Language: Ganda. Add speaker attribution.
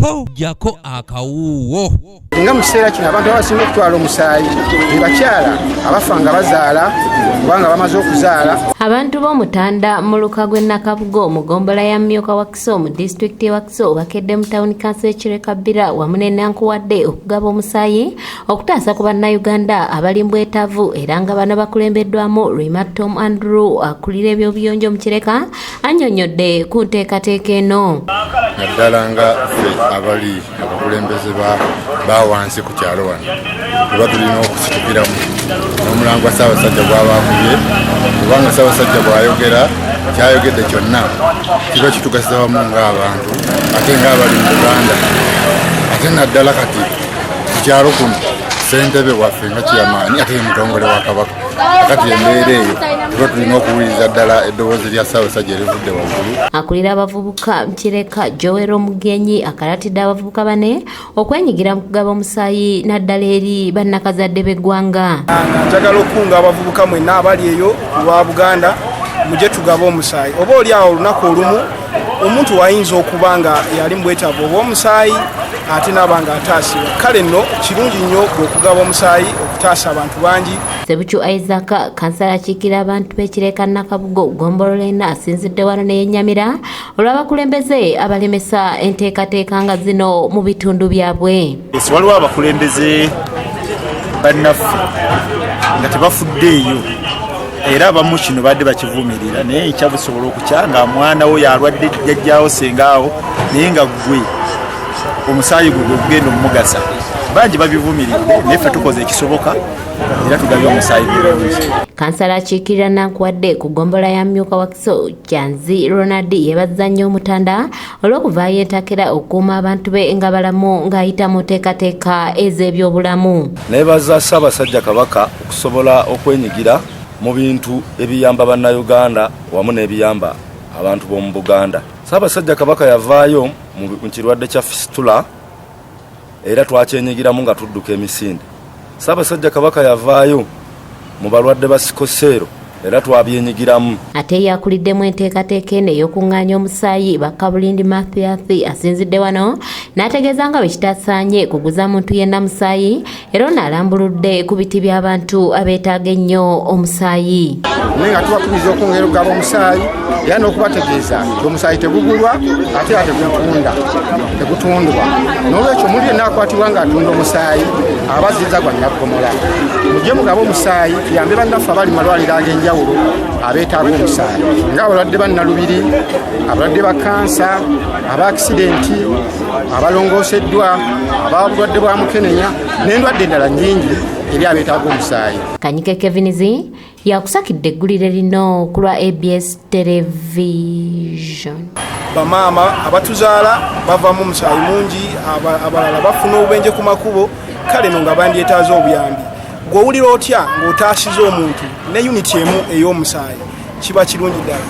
Speaker 1: Ho, jjako akawuuwo.
Speaker 2: Nga mu kiseera kino abantu abasinga okutwala omusaayi be bakyala abafa nga bazaala oba nga bamaze okuzaala.
Speaker 3: Abantu b'Omutanda mu luka gw'e Nakabugo mu ggombolola ya Myuka Wakiso mu disitulikiti y'e Wakiso bakedde mu tawuni kanso y'e Kireka Bbira wamu ne Nankuwadde okugaba omusaayi okutaasa ku Bannayuganda abali mu bwetaavu, era nga bano bakulembeddwamu Rema Tom Andrew akulira ebyobuyonjo mu Kireka, annyonnyodde ku nteekateeka eno.
Speaker 4: Naddala nga ffe abali abakulembeze ba wansi ku kyalo wano, tuba tulina okusitukiramu n'omulango gwa Ssaabasajja gw'aba akubye, kubanga Ssaabasajja bw'ayogera, kyayogedde kyonna kiba kitugasiza wamu ng'abantu, ate ng'abali mu Buganda, ate naddala kati ku kyalo kuno ssentebe waffe nga kiyamaani, ate ye mutongole wa Kabaka. Kati embeera eyo tuba tulina okuwuliriza ddala eddoboozi lya Ssaabasajja erivudde waggulu.
Speaker 3: Akulira abavubuka Kireka, Joel Omugenyi, akalatidde abavubuka bane okwenyigira mu kugaba omusaayi, naddala eri bannakazadde b'eggwanga.
Speaker 5: Nga njagala okukunga abavubuka mwenna abali eyo ku lwa Buganda, mujye tugabe omusaayi. Oba oli awo olunaku olumu omuntu wayinza okuba nga yali mu bwetaavu obw'omusaayi, ate naaba nga ataasibwa. Kale nno kirungi nnyo okugaba omusaayi okutaasa abantu bangi.
Speaker 3: Sebukyu Isaac, kansala akiikira abantu b'Ekireka Nakabugo gombolola ena, asinzidde wano neyennyamira olw'abakulembeze abalemesa enteekateeka nga zino mu bitundu byabwe.
Speaker 6: Yes, waliwo abakulembeze bannaffe nga tebafuddeeyo, era abamu kino badde bakivumirira, naye ekya busobola okukya nga mwana wo yalwadde, jjajjaawo, sengaawo, naye nga ggwe omusaayi gwe gwegugenda omumugasa. Bangi babivumiridde, naye ffe tukoze ekisoboka era tugabye omusaayi bulungi.
Speaker 3: Kansala akiikirira Nankuwadde ku ggombolola ya Myuka Wakiso, Kyanzi Ronald, yeebazza nnyo Omutanda olw'okuvaayo entakera okukuuma abantu be nga balamu ng'ayita mu nteekateeka ez'ebyobulamu.
Speaker 7: Nebaza Ssaabasajja Kabaka okusobola okwenyigira mu bintu ebiyamba Bannayuganda wamu n'ebiyamba abantu b'omu Buganda. Ssaabasajja Kabaka yavaayo mu kirwadde kya fistula, era twakyenyigiramu nga tudduka emisinde. Ssaabasajja Kabaka yavaayo mu balwadde ba sickle cell, era twabyenyigiramu.
Speaker 3: Ate yakuliddemu enteekateeka eno ey'okuŋŋaanya omusaayi, Bakabulindi Mathias, asinzidde wano n'ategeeza nga bwe kitasaanye kuguza muntu yenna musaayi, era ono alambuludde ku biti by'abantu abeetaaga ennyo omusaayi.
Speaker 2: Naye nga tubakubiriza okwongera okugaba omusaayi, era n'okubategeeza nti omusaayi tegugulwa, ate era tegutunda, tegutundwa. N'olwekyo omuntu yenna akwatibwa ng'atunda omusaayi aba azizza gwa nnaggomola. Mujje mugabe omusaayi, tuyambe bannaffe abali mu malwaliro ag'enjawulo abeetaaga omusaayi, ng'abalwadde ba nnalubiri, abalwadde ba kansa, aba akisidenti, abalongooseddwa, ababulwadde bwa mukenenya n'endwadde endala nnyingi eri abeetaaga omusaayi.
Speaker 3: Kanyike Kevinizi yakusakidde eggulire lino ku lwa ABS Television.
Speaker 5: Bamaama abatuzaala bavamu omusaayi mungi, abalala bafuna obubenje ku makubo, kale no nga bandyetaaze obuyambi. Gw'owulira otya ng'otaasiza omuntu ne unit emu ey'omusaayi? Kiba kirungi ddala.